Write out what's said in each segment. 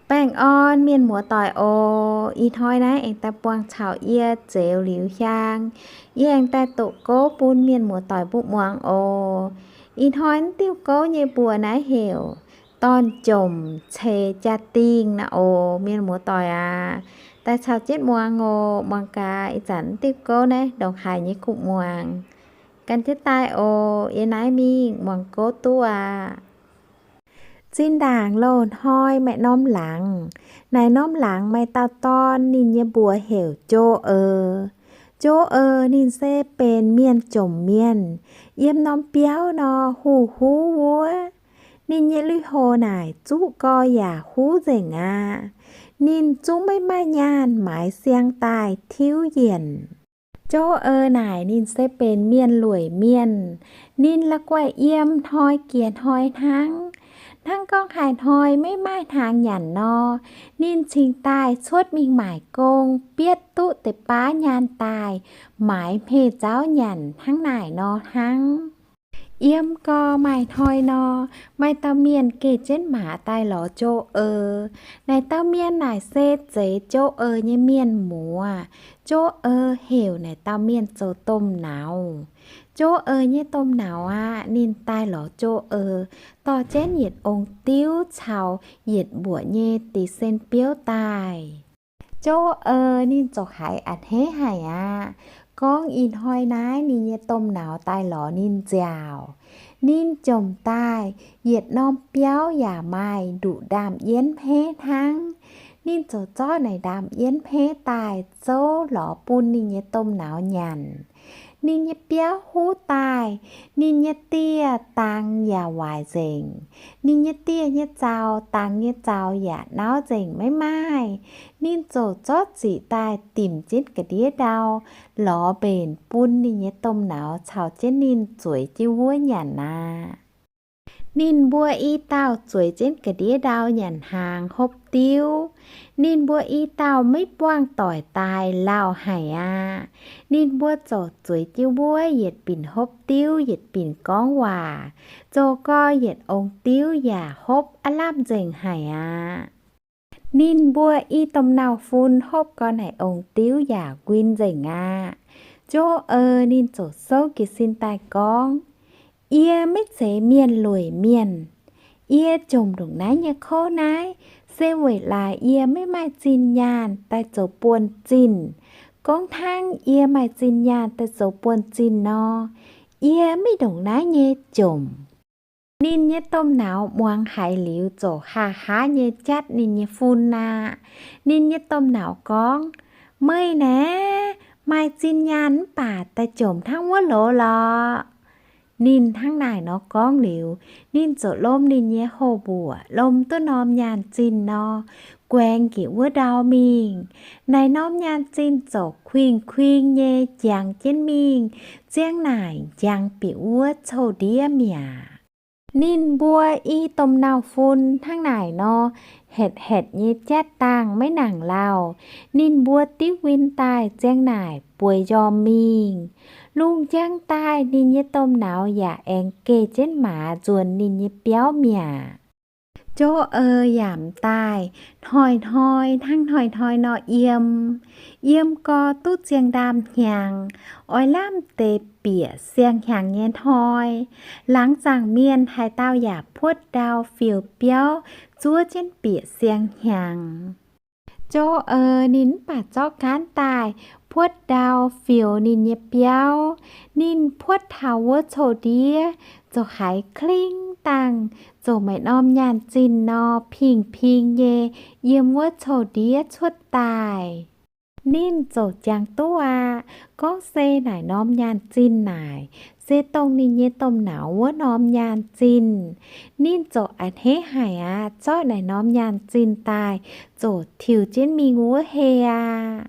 Baengh orn mienh muoz-doic oc. Ih hnoi naaiv aengx daaih buangh caux yie zeux liuz hiaang. Yie aengx daaih doqc gouv bun mienh muoz-doic mbuo muangx oc. Ih hnoi diuh gouv nyei mbuox naaiv heuc Dorn-jomc ceix jaa-dingh naaiv oc. Mienh muoz-doic aac, daaih caux jienv muangx oc. Muangx gaax ih zanc diuh gouv naaiv ndongc haaix nyei kuv muangx. Gan jienv daaih oc. Yie naaiv mingh muangx gouv duqv aqv. Zinh ndaangc loz-hnoi maaih norm laangz. Naaic norm laangz maaih dauh dorn, ninh nyei mbuox heuc Jo Eix. Jo Eix ninh se benx mienh jomc mienh. Yiem norm biauv nor huv-huv wuov. Ninh nyei lui-houx naaic zuqv gorx yaac huv nzengc aqv. Ninh zungv maiv maaih nyaanh maaiz siang daaih tiuv yienc. Jo Eix naaic ninh se benx mienh lueic mienh. Ninh la'guaih yiem hnoi jiex hnoi hnangv. Hnangv gorngv haaix hnoi maiv maaih hnaangx nyanc nor, ninh cingx daaih cuotv mingh maaic gong, bietv duqv deix baav nyaanh daaih maaiz hmei zauv nyanc hnangv naaic nor hnangv. Yiem gorx maaih hnoi nor, maaih dauh mienh geh jienv maaz daaih lorz Jo Eix. Naaic dauh mienh naaic se zeix Jo Eix nyei mienh muoz. Jo Eix heuc naaic dauh mienh zoux domh nauz. Jo Eix nyei domh nauz aqv, ninh daaih lorz Jo Eix, dorh jienv yietc ong-diuv caux yietc mbuoqc nyei dix cent biouv daaih. Jo Eix ninh ziouc haiz a'hneiv haic aqv. Gorngv ih hnoi naaiv ninh nyei domh nauz daaih lorz ninh nziaauc. Ninh jomc daaih, yietc norm biauv yaac maaih nduqc ndaamv-yienv hmeiv hnangv. Ninh ziouc zorqv naaic ndaamv-yienv hmeiv daaih zouv lorz bun ninh nyei domh nauz nyanc. Ninh nyei biauv huv daaih, ninh nyei dieh dangx yaac waaic nzengc. Ninh nyei dieh nyei zaux, dangx nyei zaux yaac nauv nzengc maiv maaih. Ninh ziouc zorqv ziqc daaih dimc jienv ga'ndiev ndau lorz mbenc bun ninh nyei domh nauz caux jienv ninh zueiz jienv wuov nyanc aqv. Ninh mbuo i dauh zueiz jienv ga'ndiev ndau nyanc hnaangx hopv diuv. Ninh mbuo i dauh maiv buangh doic daaih lauh haic aqv. Ninh mbuo ziouc zueiz jienv wuov yietc binc hopv diuv yietc binc gorngv waac, zoux gorx yietc ong-diuv yaac hopv aav lamh nzengc haic aqv. Ninh mbuo i domh nauz-fun hopv gorx naaic ong-diuv yaac nquin nzengc aqv. Jo Eix ninh ziouc souv jiez sin daaih gorngv, Yie maiv zeiz mienh lueic mienh. Yie jomc ndongc naaiv nyei kouv naaiv, se weic laaix yie maiv maaih zinh nyaanh daaih zoux buonv-zinh. Gorngv hnangv yie maaih zinh nyaanh daaih zoux buonv-zinh nor, yie maiv ndongc naaiv nyei jomc. Ninh nyei domh nauz muangx haiz liuz ziouc haaix haaix nyei jatv ninh nyei fun aqv. Ninh nyei domh nauz gorngv, Meih naaiv maaih zinh nyaanh mv baac daaih jomc hnangv wuov loz lorqc. Ninh hnangv naaic nor gorngv liuz, ninh ziouc lomh ninh nyei houx mbuoqc lomh duqv norm nyaanh zinh nor, guaengx njiec wuov ndau mingh. Naaic norm nyaanh zinh ziouc kuingx-kuingx nyei jangx jienv mingh, ziang naaic njang bieqc wuov coux-ndiev mi'aqv. Ninh mbuo i domh nauz-fun hnangv naaic nor, hetv-hetv nyei jatv dangh maiv nangc lauh. Ninh mbuo div win daaih ziang naaic bueix njormh mingh. Lungh njang daaih ninh nyei domh nauz yaac aengx geh jienv maaz nzuonx ninh nyei biauv mi'aqv. Jo Eix yaac m'daaih hnoi-hnoi hnangv hnoi-hnoi nor yiem. Yiem gorx duqv ziang ndaam-hnyangx, oix lamh deix bieqc siang-hnyangx nyei hnoi. Laangz zaangc mienh haaix dauh yaac puotv ndau fiou biauv zuov jienv bieqc siang-hnyangx. Jo Eix ninh mv baac zorqv gaanv daaih puotv ndau fiou ninh nyei biauv. Ninh puotv taux wuov coux-ndiev, ziouc haiz kling dangh, ziouc maaih norm nyaanh zinh nor pingh-pingh nyei yiem wuov coux-ndiev cuotv daaih. Ninh ziouc jangx duqv aqv. Gorngv se naaic norm nyaanh zinh naaic, se dongh ninh nyei domh nauz wuov norm nyaanh zinh. Ninh ziouc a'hneiv haic aqv. Zorqv naaic norm nyaanh zinh daaih ziouc tiux jienv mingh wuov hei aqv.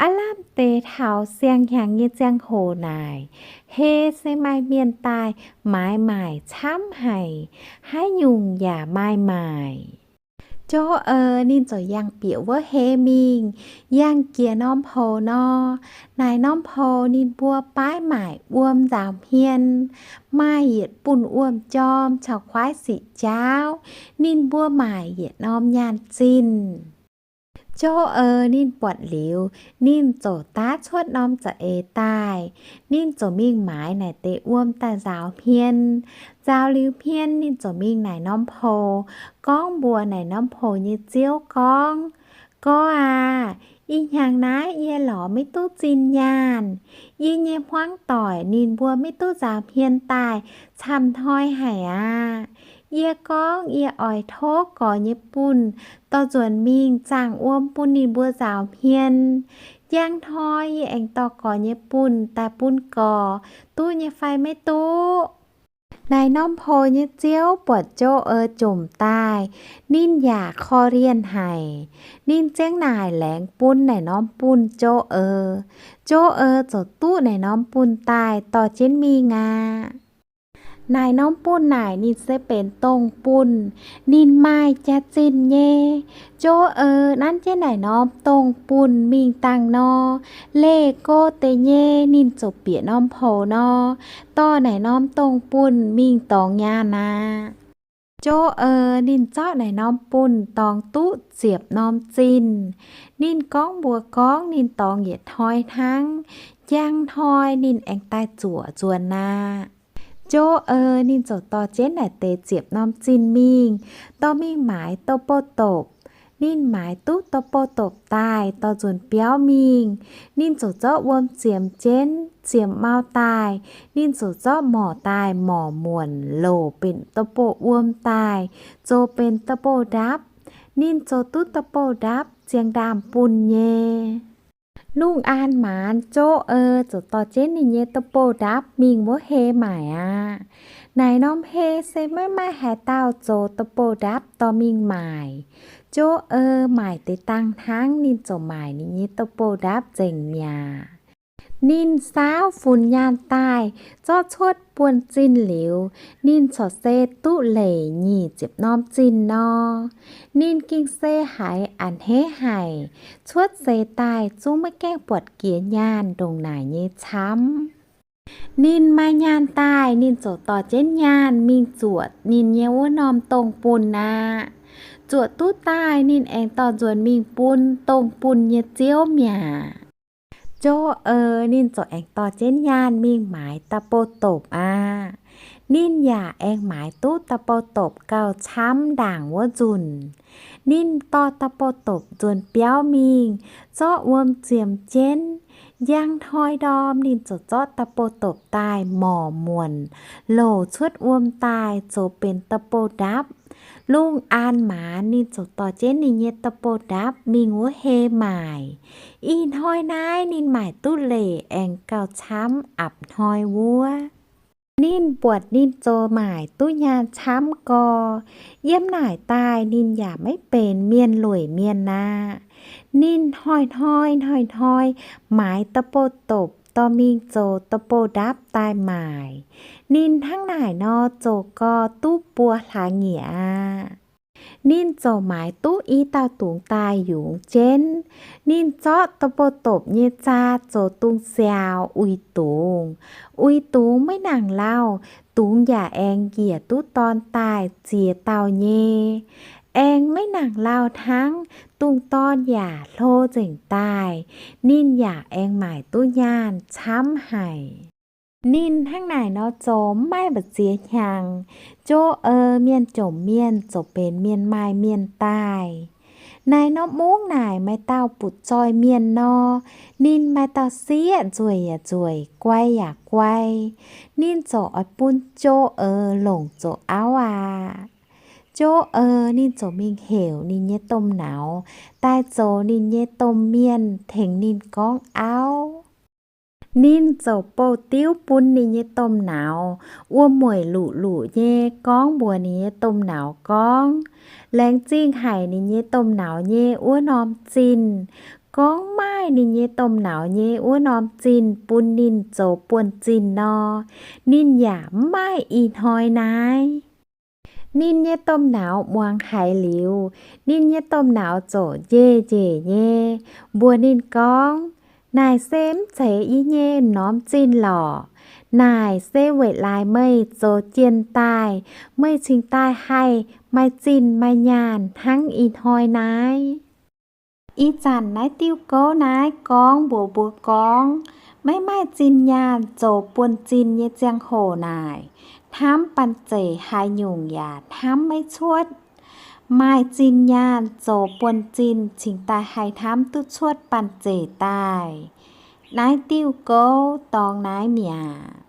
Aav lamh deix taux siang-hnyangx nyei ziangh hoc naaic, hei se maaih mienh daaih maaiz maaic camv haic, haaix nyungc yaac maaih maaic. Jov eix ninh ziouc yangh bieqc wuov hei mingh, yangh jiex norm poux nor, naaic norm poux ninh mbuo baav maaic wuom nzaaux hmien, maaih yietc bunh wuom-jorm caux kuaaiv sic jaauv, ninh mbuo maaic yietc norm nyaanh zinh. Jov eix ninh buatc liuz, ninh ziouc daav cuotv norm za'eix daaih. Ninh ziouc mingh maaiz naaic deix wuom daaih nzaaux hmien. Nzaaux liuz hmien ninh ziouc mingh naaic norm poux, gorngv mbuox naaic norm poux nyei ziouv gorngv, Gorx aac, ih hnyangx naaiv yie lorz maiv duqv zinh nyaanh. Yie nyei hmuangv doic ninh mbuo maiv duqv nzaaux hmien daaih camv hnoi haic aqv. Yie gorngv yie oix tov gorx nyei bunh dorh nzuonx mingh zaangh wuom bun ninh mbuo nzaaux hmien. Njang hnoi yie aengx dorh gorx nyei bunh daaih bun gorx, duqv nyei fai maiv duqv? Naaic norm poux nyei ziouv buatc Jov eix jomc daaih, ninh yaac korv-lienh haic. Ninh ziang naaic laengz bun naaic norm bunh Jov eix. Jov eix ziouc duqv naaic norm bunh daaih dorh jienv mingh aqv. Naaic norm bunh naaic ninh se benx dongh bunh, ninh maaih jaax-zinh nyei. Jov eix nanv jienv naaic norm dongh bunh mingh dangh nor, leih go deix nyei ninh ziouc bieqc norm poux nor, dorh naaic norm dongh bunh mingh dorngx nyaanh aqv. Jov eix ninh zorqv naaic norm bunh dorngx duqv ziepc norm zinh. Ninh gorngv mbuox gorngv ninh dorngx yietc hnoi hnangv, njang hnoi ninh aengx daaih zuoqc nzuonx aqv. Jov eix ninh ziouc dorh jienv naaic deix ziepc norm zinh mingh, dorh mingh maaiz douh bouh dopc. Ninh maaiz duqv douh bouh dopc daaih dorh nzuonx biauv mingh. Ninh ziouc zorqv wuom ziemx jienv, ziemx mau daaih. Ninh ziouc zorqv morc daaih morc muonc louc benx douh bouh wuom daaih, zoux benx douh bouh ndapv. Ninh zoux duqv douh bouh ndapv ziang ndaamv-bunh nyei. Lungh aan maanz Jov eix ziouc dorh jienv ninh nyei douh bouh ndapv mingh wuov hei maaic aqv. Naaic norm hei se maiv maaih haaix dauh zoux douh bouh ndapv dorh mingh maaic. Jov eix maaic deix dangh hnangv ninh ziouc maaic ninh nyei douh bouh ndapv nzengc mi'aqv. Ninh saauv funx nyaanh daaih zorqv cuotv buonv-zinh liuz, ninh corc se duqv leic nyic ziepc norm zinh nor. Ninh ging se haiz a'hneiv haic, cuotv seix daaih zungv maiv gaengh buatc jiex nyaanh ndongc naaic nyei camv. Ninh maaih nyaanh daaih ninh ziouc dorh jienv nyaanh mingh zuoqc ninh nyei wuov norm dongh bunh aqv. Zuoqc duqv daaih ninh aengx dorh nzuonx mingh bun dongh bunh nyei ziouv mi'aqv. Jov eix ninh ziouc aengx dorh jienv nyaanh mingh maaiz douh bouh dopc aqv. Ninh yaac aengx maaiz duqv douh bouh dopc gauh camv ndaangc wuov nzunc. Ninh dorh douh bouh dopc nzuonx biauv mingh, zorqv wuom ziemx jienv. Njang hnoi ndorm ninh ziouc zorqv douh bouh dopc daaih morc muonc louc cuotv wuom daaih zoux benx douh bouh ndapv. Lungh aan maanz ninh ziouc dorh jienv ninh nyei douh bouh ndapv mingh wuov hei maaic. Ih hnoi naaiv ninh maaic duqv leic aengx gauh camv apc hnoi wuov. Ninh buatc ninh zoux maaic duqv nyaanh camv gorx, yiem naaic daaih ninh yaac maiv benx mienh lueic mienh aqv. Ninh hnoi-hnoi hnoi-hnoi maaiz douh bouh dopc dorh mingh zoux douh bouh ndapv daaih maaic. Ninh hnangv naaic nor zoux gorx duqv buo hlaax nyieqc aqv. Ninh ziouc maaiz duqv i dauh dungz daaih yungz jienv. Ninh zorqv douh bouh dopc nyei zaa zoux dungz siaaux uix dungz. Uix dungz maiv nangc lauh, dungz yaac aengx njiec duqv dorn daaih ziex dauh nyei. Aengx maiv nangc lauh hnangv, dungz dorn yaac hlo nzengc daaih. Ninh yaac aengx maaic duqv nyaanh camv haic. Ninh hnangv naaic nor zoux mv maaih mbu'ziex hnyangx, Jov Eix mienh jomc mienh ziouc benx mienh maaih mienh daaih. Naaiv norm mungv naaic maaih dauh butv-zoih mienh nor, ninh maaih dauh sieqv nzueic yaac nzueic, guai yaac guai. Ninh ziouc oix bun Jov Eix longc zoux auv aqv. Jov Eix ninh ziouc mingh heuc ninh nyei domh nauz daaih zoux ninh nyei domh mienh tengx ninh gorngv auv. Ninh ziouc bouh diuv bun ninh nyei domh nauz, wuom-mueic luqc-luqc nyei gorngv mbuox ninh nyei domh nauz gorngv, laengz zingh haic ninh nyei domh nauz nyei wuov norm zinh, gorngv maaih ninh nyei domh nauz nyei wuov norm zinh bun ninh zoux buonv-zinh nor, ninh yaac mv maaih ih hnoi naaiv. Ninh nyei domh nauz muangx haiz liuz, ninh nyei domh nauz ziouc njeih njiec nyei mbuox ninh gorngv, Naaic se mv zeiz yie nyei m'normh zinh lorqc. Naaic se weic laaix meih zoux jienh daaih, meih cingx daaih haih maaih zinh maaih nyaanh hnangv ih hnoi naaiv. Ih zanc naaiv diuh gouv naaiv gorngv mbuox mbuo gorngv, maiv maaih zinh nyaanh zoux buonv-zinh nyei ziangh hoc naaic, hnamv banh zeic haaix nyungc yaac hnamv maiv cuotv. Maaih zinh nyaanh zoux buonv-zinh cingx daaih haih hnamv duqv cuotv banh zeic daaih. Naaiv diuh gouv dorngx naaiv mi'aqv.